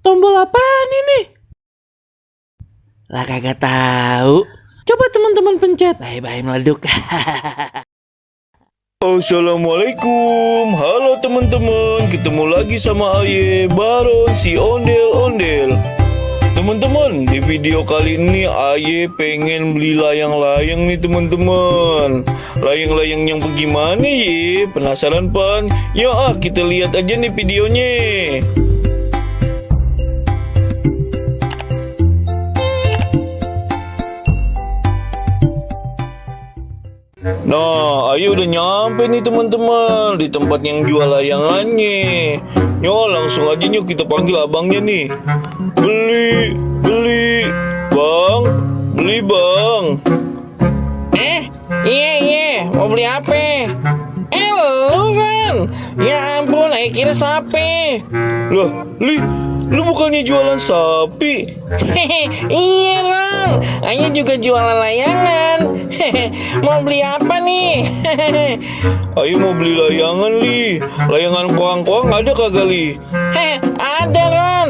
tombol apaan ini? Lah kagak tahu. Coba teman-teman pencet. Bye-bye meleduk. Assalamualaikum, halo teman-teman, ketemu lagi sama Aye Baron si ondel-ondel. Teman-teman, di video kali ini Aye pengen beli layang-layang nih teman-teman. Layang-layang yang bagaimana ye? Penasaran pan? Ya kita lihat aja nih videonya. Nah, Ayo udah nyampe nih teman-teman di tempat yang jual layangannya. Yo, langsung aja yuk kita panggil abangnya nih. Beli, bang, beli bang. Iya, mau beli apa? Lu Ran, ya ampun, kira sapi. Loh, lu bukannya jualan sapi? Iya Ran, Ayah juga jualan layangan. Mau beli apa nih? Ayo mau beli layangan li. Layangan koang-koang ada kagak li? Ada Ran.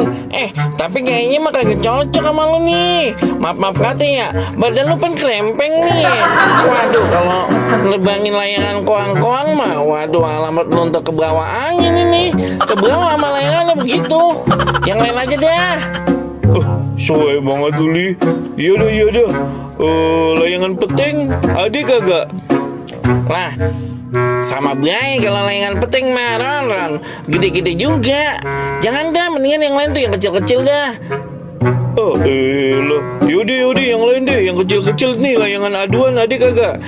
Tapi kayaknya mah kagak cocok sama lu nih. Maaf kata ya, badan lu kan krempeng nih. Waduh, kalau nebangin layangan koang-koang mah, waduh alamat lu untuk ke bawah angin ini. Ke bawah sama layangannya begitu. Yang lain aja dah. Soalnya banget tuh li. Iya dah. Layangan peting ada kagak? Lah, sama baik kalau layangan peting mah Ron. Gede-gede juga. Jangan dah, mendingan yang lain tuh yang kecil-kecil dah. Yaudah yang lain deh, yang kecil-kecil nih, layangan aduan ada kagak?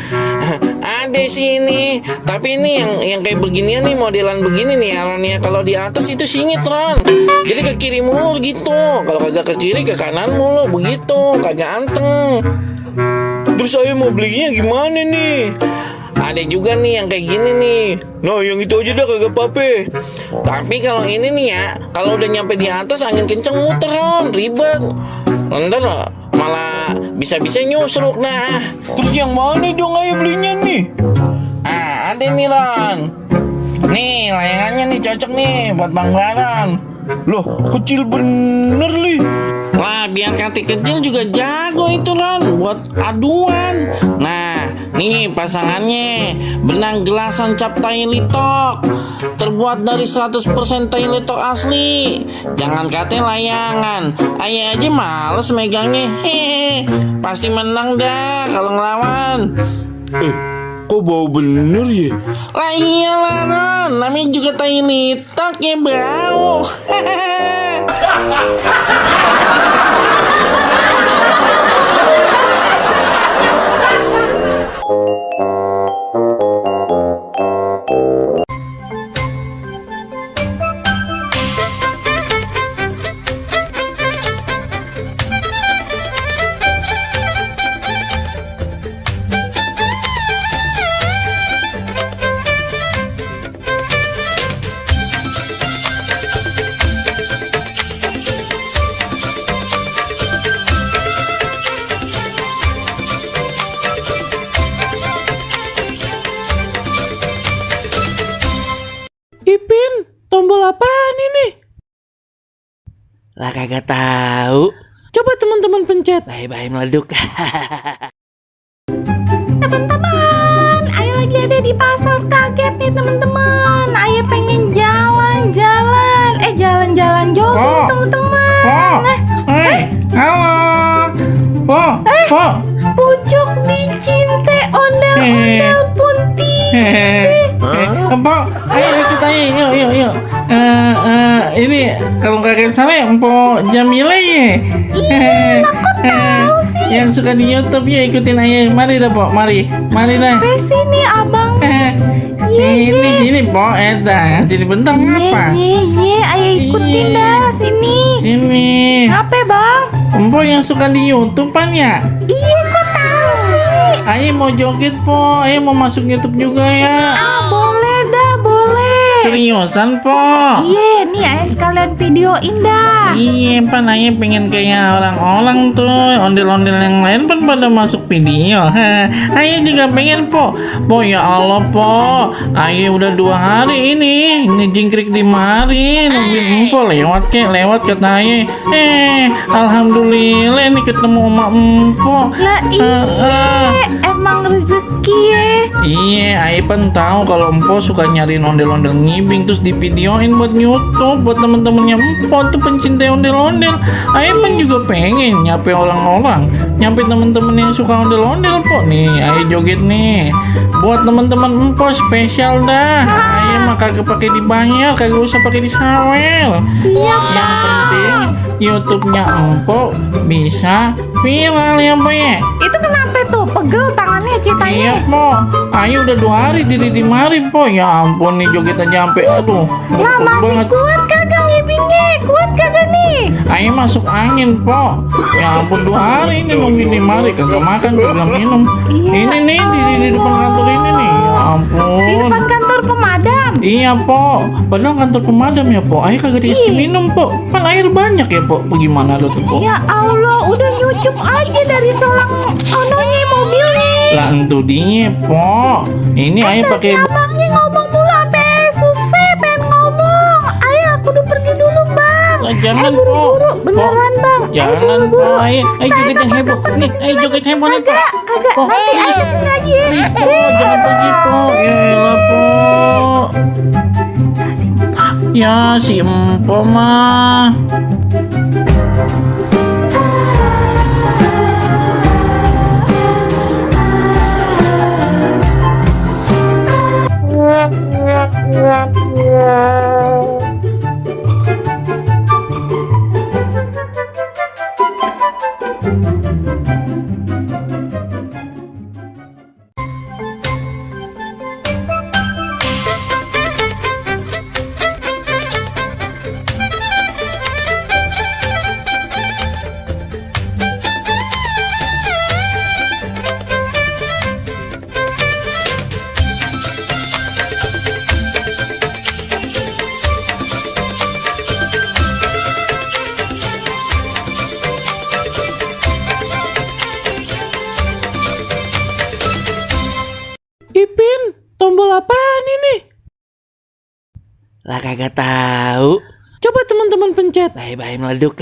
Ada sih ini, tapi ini yang kayak beginian nih, modelan begini nih Ronnya. Kalau di atas itu singit Ron, jadi ke kiri mulu gitu. Kalau kagak ke kiri ke kanan mulu begitu, kagak anteng. Terus saya mau belinya gimana nih? Ada juga nih yang kayak gini nih. Nah yang itu aja dah kagak apa-apa. Tapi kalau ini nih ya, kalau udah nyampe di atas angin kenceng muter Ron, ribet. Ntar malah bisa-bisa nyusruk nah. Terus yang mana dong Ayo belinya nih? Ada nih Ron. Nih layangannya nih cocok nih buat Bang Baron. Loh kecil bener li. Lah biar kaki kecil juga jago itu Ron buat aduan. Nah nih pasangannya benang gelasan cap tai litok, terbuat dari 100% tai litok asli. Jangan katanya layangan, Ayah aja males megangnya. Pasti menang dah kalau ngelawan. Kok bau bener ya? Lah iyalah Ron, namanya juga tai litok ya bau. Ipin, tombol apaan ini? Lah kagak tahu. Coba teman-teman pencet. Bye-bye meleduk. Teman-teman, Ayah lagi ada di pasar, kaget nih teman-teman. Ayah pengen jalan-jalan, jalan-jalan jogging teman-teman. Halo, Pucuk dicinte ondel-ondel punti. ayo ikut aja, yuk. Ini kalau kakek salah Mpok Jamila ya. Iya, kok tahu sih? Yang suka di YouTube ya ikutin aja. Mari dah Pok, mari dah. Sini abang. Sini Pok, sini bentar kenapa? Iya, Ayah ikutin dah sini. Sini. Apa bang? Mpok yang suka di YouTube kan ya? Iya, kok tahu sih? Ayo mau joget Pok, ayo mau masuk YouTube juga ya. Boleh dah, boleh. Seriusan, po? Iya, nih ayah sekalian videoin dah. Iya, pan ayah pengen kayak orang-orang tuh. Ondel-ondel yang lain pan pada masuk video. Ayah juga pengen, po. Po, ya Allah, po. Ayah udah 2 hari ini ngejingkrik di mari. Nungguin empo lewat kata ayah. Alhamdulillah nih ketemu emak empo. Lah iya, emang rezeki ya. Iya, ayah pan tahu kalau empo suka nyariin ondel-ondel ngibing terus di videoin buat YouTube buat temen-temennya empo tuh pencinta ondel-ondel. Ayah pan juga pengen nyampe orang-orang, nyampe temen-temen yang suka ondel-ondel po. Nih, ayah joget nih buat teman-teman empo spesial dah. Ayah mah kagak pakai dibayar, kagak usah pakai disawel. Siap, Yang penting YouTube-nya empo bisa viral ya, po ya. Itu kenapa tuh? Pegel tangannya Iya, ceritanya. po. Ayo udah 2 hari diri di mari, po. Ya ampun nih joget aja sampai aduh. Lah Betul masih banget. kuat kagak ngibingnya? Kuat kagak nih? Ayo masuk angin, po. Ya ampun 2 hari ini nungguin di mari kagak makan, kagak minum. Iya, Ini nih di depan kantor ini nih. Ya Di ampun. depan kantor pemadam. Iya, po. Padahal kantor pemadam ya, po. Ayo kagak dikasih Iya. minum, po. Kan air banyak ya, po. Bagaimana lu tuh, po? Ya Allah, udah nyucup aja dari solang ononya mobilnya. Lah entu dia, po. Ini ayo pakai Abangnya ngomong mulu sampai susah pengen ngomong. Ayo aku udah pergi dulu bang. Lah, jangan, buru-buru Po. beneran bang. Jangan, po. Ayo joget yang heboh. Nih, ayo joget heboh nih, po. Kagak Po. nanti ayo sini lagi ya. Please, po, jangan pergi, po. Ya elah, po. Ya, si empo mah. Ipin, tombol apaan ini? Lah kagak tahu. Coba teman-teman pencet. Bye bye meleduk.